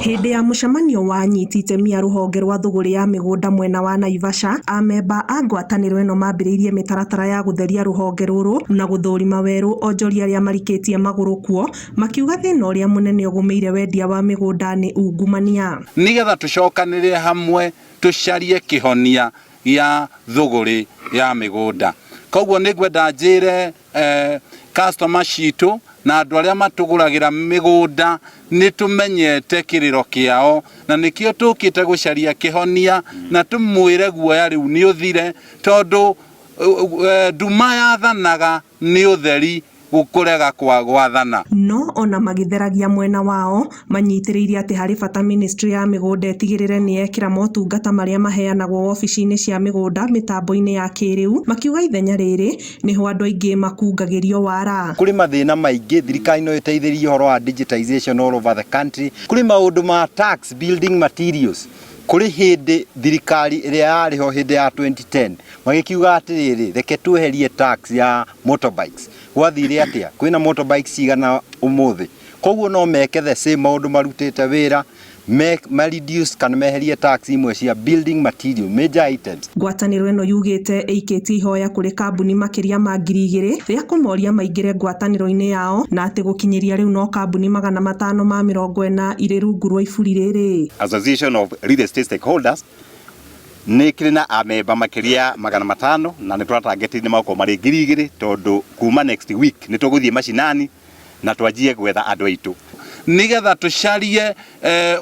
Hĩndĩ ya mũcemanio wa anyiti itemi a rũhonge rwa thũgũrĩ ya mĩgũnda mwena wa Naivasha, amemba a ngwatanĩro ĩno mambĩrĩirie mĩtaratara ya gũtheria rũhonge rũrũ na gũthũrima werũ onjoria arĩa marikĩtie magũrũ kuo, makiuga thĩna ũrĩa mũnene ũgũmĩire wendia wa mĩgũnda nĩ ungumania. Nĩgetha tũcokanĩrĩre hamwe tũcarie kĩhonia gĩa thũgũrĩ ya mĩgũnda. Koguo nĩ ngwenda njĩre customer citũ na andũ arĩa matũgũragĩra mĩgũnda nĩ tũmenyete kĩrĩro kĩao na nĩkĩo tũkĩte gũcaria kĩhonia na tũmwĩre guoya rĩu nĩ ũthire tondũ nduma yathanaga nĩ ũtheri kũrega kwa gwathana. No ona magĩtheragia mwena wao, manyitĩrĩire atĩ harĩ bata ministry ya mĩgũnda ĩtigĩrĩre nĩ yekĩra motungata marĩa maheanagwo wabici-inĩ cia mĩgũnda mĩtambo-inĩ ya kĩrĩu, makiuga ithenya rĩrĩ nĩho andũ aingĩ makungagĩrio wara. Kũrĩ mathĩna maingĩ, thirikari no ĩteithĩrĩrie ũhoro wa digitization all over the country. Kũrĩ maũndũ ma tax, building materials. Kũrĩ hĩndĩ thirikari ĩrĩa yarĩ ho hĩndĩ ya 2010 magĩkiuga atĩrĩrĩ, reke tweherie tax ya motorbikes. Gwathire atĩa? Kwĩna motorbikes cigana ũmũthĩ? Koguo no meke the same maũndũ marutĩte wĩra, ma reduce kana meherie tax imwe cia building material, major items. Ngwatanĩro ĩno yugĩte ĩikĩtie ihoya kũrĩ kambuni makĩria ma 2000 rĩa kũmoria maingĩre ngwatanĩro-inĩ yao na atĩ gũkinyĩria rĩu no kambuni 540 irĩ rungu rwa iburi rĩrĩ. Association of Real Estate Stakeholders nĩ kĩrĩ na amemba makĩria 500 na nĩ tũratangeti nĩ magũkorwo marĩ 2000 tondũ kuma next week nĩ tũgũthiĩ macinani na twanjie gwetha andũ aitũ. Nĩgetha tũcarie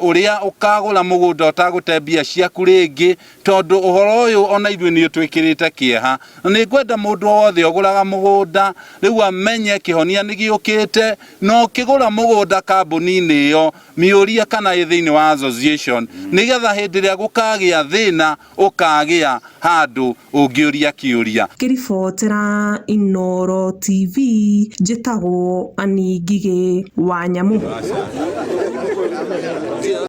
ũrĩa ũkagũra mũgũnda ũtagũte mbia ciaku rĩngĩ tondũ ũhoro ũyũ ona ithuĩ nĩ ũtwĩkĩrĩte kĩeha. Na nĩ ngwenda mũndũ o wothe ũgũraga mũgũnda rĩu amenye kĩhonia nĩ gĩũkĩte, na ũkĩgũra mũgũnda kambuni-inĩ ĩyo mĩũrie kana ĩ thĩinĩ wa association nĩgetha hĩndĩ ĩrĩa gũkagĩa thĩna ũkagĩa handũ ũngĩũria kĩũria. Ngĩribotera Inooro TV, njĩtagwo Annie Ngigĩ wa Nyamũ.